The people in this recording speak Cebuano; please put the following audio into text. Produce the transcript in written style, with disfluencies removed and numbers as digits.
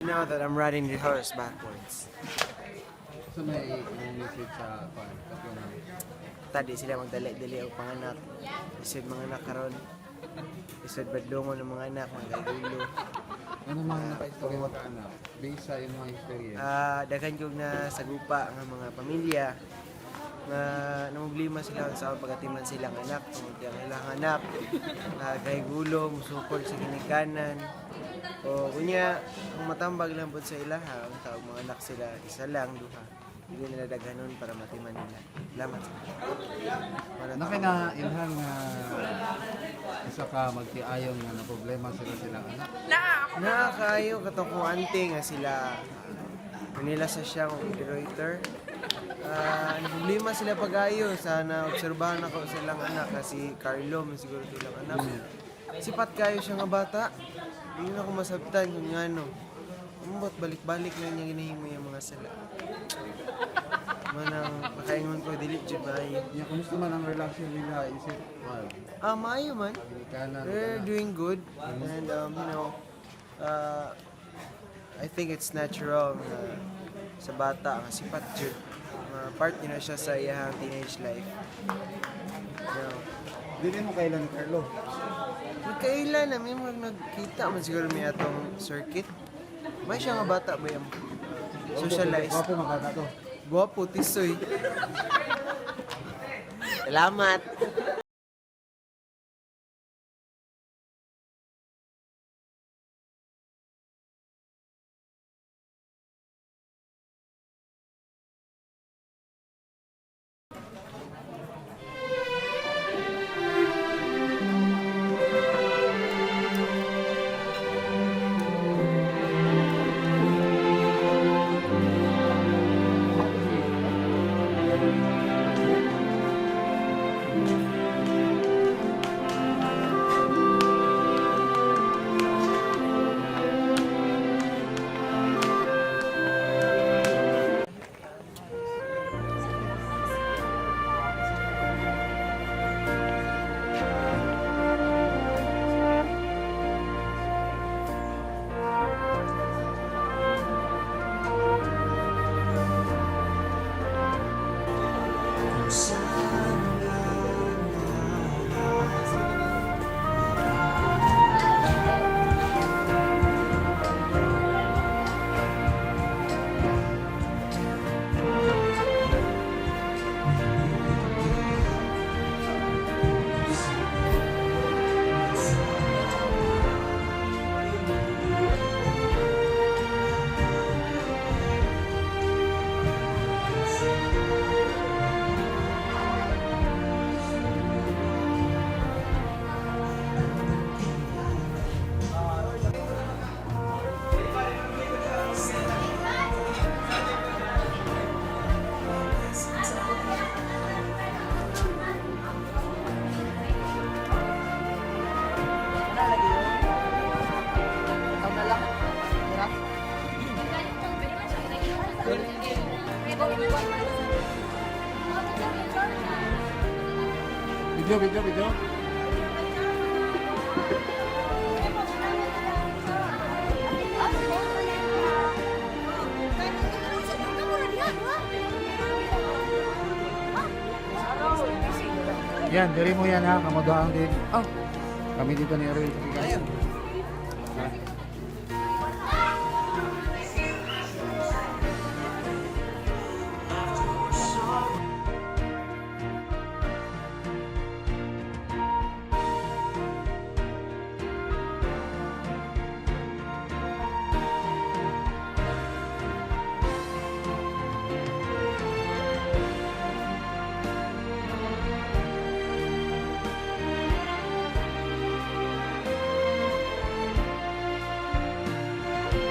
Now that I'm riding the horse backwards. So may imong message sa kuan Katipunan? Tadi sila magdali-dali og panganak. Isod mga anak karon. Isod badlongon ng mga anak, mga gulo. Ano mga nakaistorya mo ka anak? Based sa imong experience. Ah, daghan kog na sagupa nga mga pamilya nga namblema sila sa pagatiman silang anak, tungod kay ang ilang anak kay gulo, musukol sa ginikanan. O kunya, ang matambag lang pud sa ilaha, ang tawag mga anak sila isa lang duha. Hindi nila daghanon para matiman nila. Salamat. Para Naka na ilhan nga isa ka magtiayon nga na problema sila silang anak. Nakakaayo katong kong ante nga sila Manila sa siyang operator. Ah, problema sila pag-ayo sana obserbahan ako silang anak kasi Carlo man siguro silang anak. Sipat kayo siya nga bata. Hindi na ako masabtan kung ngano. Ambot balik-balik na niya ginahimo yung mga sala. Manang makaingon ko dili jud maayo. Nya, kumusta man ang relasyon nila isip kuan? Ah, maayo man. Ginikanan They're kana. doing good and uh, I think it's natural na sa bata ang sipat jud. Part yun na siya sa iyang teenage life. No. Dili mo kailan ni Carlo. Magkailan na may mga nagkita man siguro may atong circuit. May siya nga bata ba yung socialize. Gwapo man bata to. Guwapo, tisoy. Salamat. Video, video, video. Yan, diri mo yan ha, kamodoang din. Oh, kami dito ni Erwin. Ayun.